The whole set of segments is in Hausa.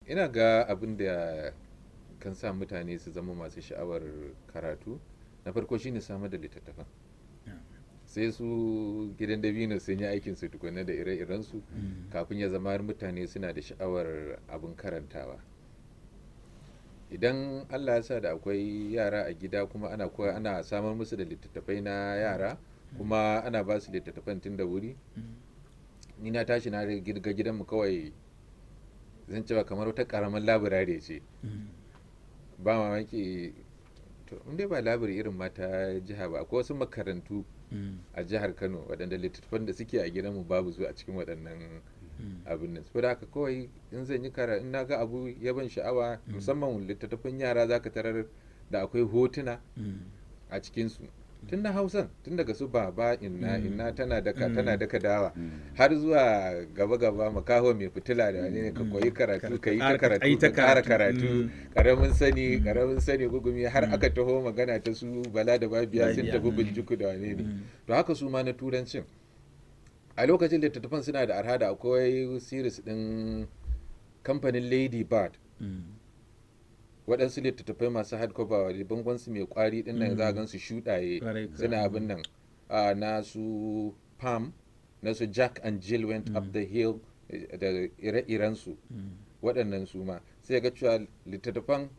Ina ga abin da kan sa mutane su zama masu sha'awar karatu na farko shine samar da littattafan. Sai su Gidan Dabino sun yi aikin su tukuna da ire-irensu kafin ya zama har mutane suna da sha'awar abin karantawa. Idan Allah ya sa da akwai yara a gida, kuma ana koya, ana samar musu da littattafai na yara, kuma ana ba su littattafan tun da wuri. Ni na tashi na ga gidanmu kawai zan cewa kamar wata karamar labirare ce. Ba mamaki, to in dai ba labiri irin mata jiha ba, akwai wasu makarantu a jihar Kano waɗanda littattafan da suke a gidanmu babu su a cikin waɗannan abin nan. Saboda haka kawai in zan yi kara, in na ga abu ya ban sha'awa, musamman littattafan yara, zaka tarar da akwai hotuna a cikinsu, tun na Hausan, tun daga su Baba Inna, Inna tana daka dawa, har zuwa gaba gaba, Makaho Mai Fitila da wani ne, ka koyi karatu, ka yi ta karatu, ka kara karatu, Karamin Sani, Karamin Sani Gugumi, har aka taho magana ta su Bala da Babiya Sun Tafi Binciko da wane ne. To haka su ma na Turancin, a lokacin littattafan suna da arha, da akwai series din kamfanin Ladybird, waɗansu littattafai masu hardcover wa bangonsu mai kwari ɗin nan, za a gansu shuɗaye, suna abin nan na su Pam, na su Jack and Jill Went Up the Hill da ire-irensu. Waɗannan su ma sai ga cewa littattafan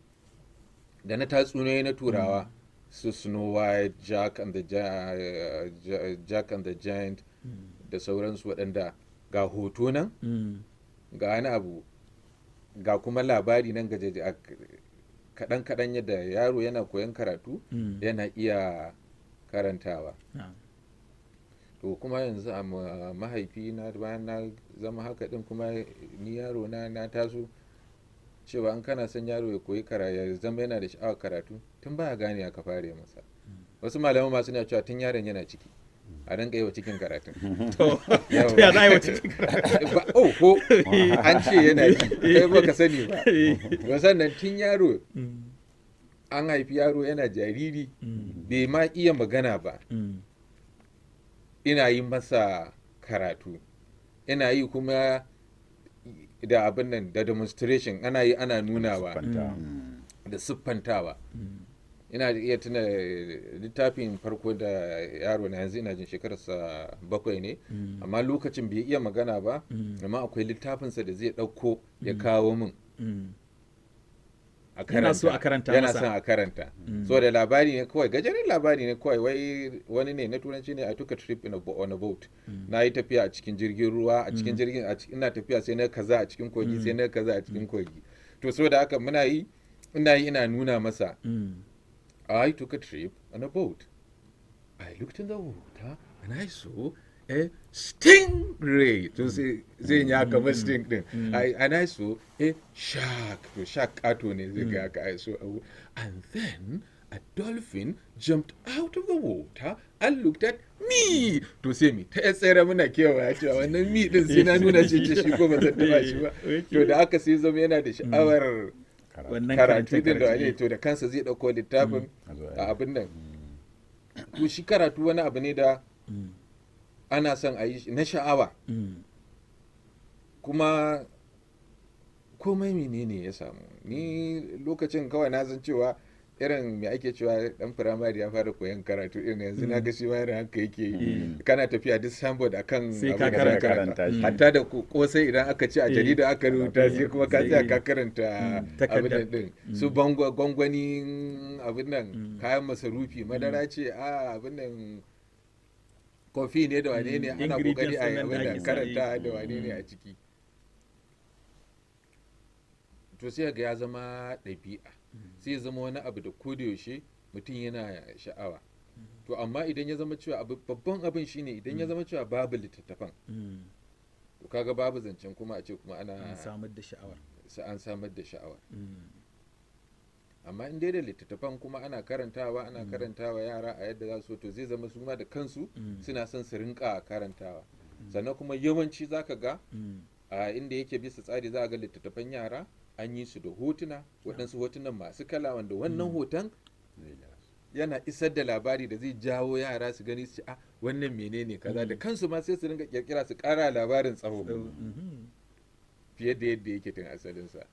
da na tatsuniyoyi na Turawa, su Snow White, Jack and the Giant da sauransu, waɗanda ga hoto nan, ga wani abu, ga kuma labari nan gajeje kaɗan-kaɗan, yadda yaro yana koyon karatu yana iya karantawa. To kuma yanzu a mahaifi na, bayan na zama haka din, kuma ni yaro na na taso cewa in kana son yaro ya koyi karatu, ya zama yana da sha'awar karatu, tun baya gane ka fare masa. Wasu malaman ma suna cewa tun yaron yana ciki a rinka yi wa cikin karatun. To ya za a yi wa cikin karatu? Oh, ko an ce yana yi, kai ba ka sani ba. Ba sannan tun yaro an haifi yaro yana jariri, bai ma iya magana ba, ina yi masa karatu, ina yi kuma da abin nan, da demonstration, ana yi ana nunawa da siffantawa. Ina iya tuna littafin farko da yaro na, yanzu ina jin shekararsa 7 ne, amma lokacin bai iya magana ba, amma akwai littafinsa da zai ɗauko ya kawo min a Yana so a karanta Yana masa. son a karanta. So da labari ne kawai, gajeren labari ne kawai, wai wani ne na Turanci ne, "I took a trip on a boat", na yi tafiya a cikin jirgin ruwa, a cikin jirgin ina tafiya sai na kaza a cikin kogi, sai na kaza a cikin kogi. To so da haka muna yi, ina yi ina nuna masa, "I took a trip on a boat. I looked in the water and I saw a stingray." To sai zai yi kamar sting din. "And I saw a shark." To shark kato ne, zai ga haka. I saw a, "And then a dolphin jumped out of the water and looked at me." To sai mi ta tsere muna kewaya cewa wannan me din sai na nuna shi, ce shi ko ba zan taba shi ba. To da aka sai zama yana da sha'awar wannan karatu din da karance. Wane to da kansa zai dauko littafin A zo a a abin nan. To shi karatu wani abu ne da ana son a yi shi na sha'awa. Kuma komai menene ya samu ni lokacin, kawai na san cewa irin me ake cewa dan firamare ya fara koyon karatu, irin yanzu na ga shi ma irin haka yake yi. Kana tafiya, duk signboard akan Sai ka abin da za karanta. Karanta shi. Hatta da kosai idan aka ci a jarida aka rubuta, sai kuma ka tsaya ka karanta abin Takardar. nan din su gwangwanin abin nan, kayan masarufi, madara ce, a abin nan, kofi ne da wane ne, ana kokari Ingredients a yi ɗin nan da abin nan ake sa, karanta da wane ne a ciki. To sai ga ya zama ɗabi'a, sai ya zama wani abu da yaushe mutum yana sha'awa. To amma idan ya zama cewa abu, babban abin shine idan ya zama cewa babu littattafan, to kaga babu zancen kuma a ce kuma ana An samar da sha'awar. An samar da sha'awa. Amma in dai da littattafan kuma ana karantawa, ana karantawa yara a yadda za su, to zai zama su ma da kansu suna son su rinka karantawa. Sannan kuma yawanci zaka ga a inda yake bisa tsari, za a ga littattafan yara an yi su da hotuna, waɗansu hotunan masu kala, wanda wannan hoton yana isar da labari da zai jawo yara su gani su ce, "A wannan menene kaza?" Da kansu ma sai su rinka kirkira su ƙara labarin tsawo fiye da yadda yake tun asalinsa.